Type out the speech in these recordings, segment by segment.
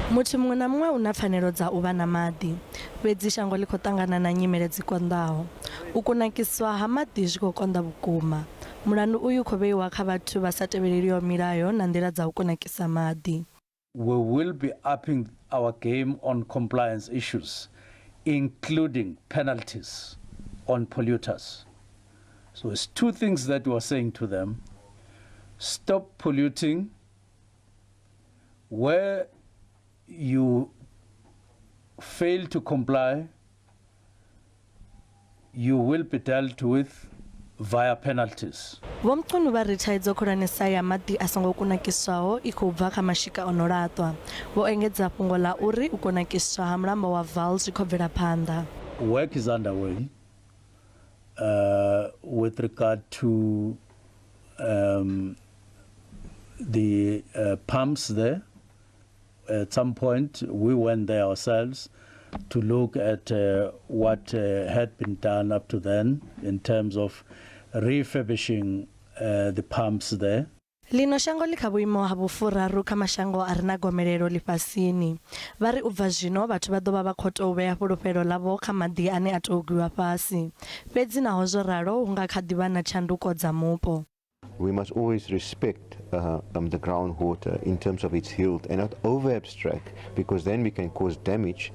Muthu muṅwe na muṅwe u na pfanelo dza u vha na maḓi, fhedzi shango ḽi khou ṱangana na nyimele dzi konḓaho. U kunakiswa ha maḓi zwi khou konḓa vhukuma. Mulandu uyu u khou vheiwa kha vhathu vha sa tevheleliho milayo na nḓila dza u kunakisa maḓi. We will be upping our game on compliance issues, including penalties on polluters. So it's two things that we are saying to them. Stop polluting. Where you fail to comply, you will be dealt with via penalties. Vho Mchunu vha ri thaidzo khulwanesa ya maḓi a songo kunakiswaho i khou bva kha mashika o no laṱwa. Vho engedza fhungo ḽa uri u kunakiswa ha mulambo wa Vaal zwi khou bvela phanḓa. Work is underway with regard to the pumps there. At some point, we went there ourselves to look at what had been done up to then in terms of refurbishing the pumps there. Ḽino shango ḽi kha vhuimo ha vhufuraru kha mashango a re na gomelelo ḽifhasini. Vha ri u bva zwino vhathu vha ḓo vha vha khou tou vhea fhulufhelo ḽavho kha maḓi ane a tou gwiwa fhasi. Fhedzi naho zwo ralo hu nga kha ḓi vha na tshanduko dza mupo. We must always respect the groundwater in terms of its yield and not over abstract, because then we can cause damage,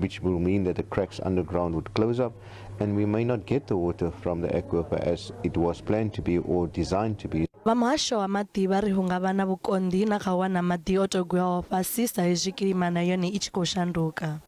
which will mean that the cracks underground would close up and we may not get the water from the aquifer as it was planned to be or designed to be. Vha muhasho wa maḓi vha ri hu nga vha na vhukonḓi na kha u wana maḓi o tou gwiwaho fhasi sa izwi kilima na yone i tshi khou shanduka.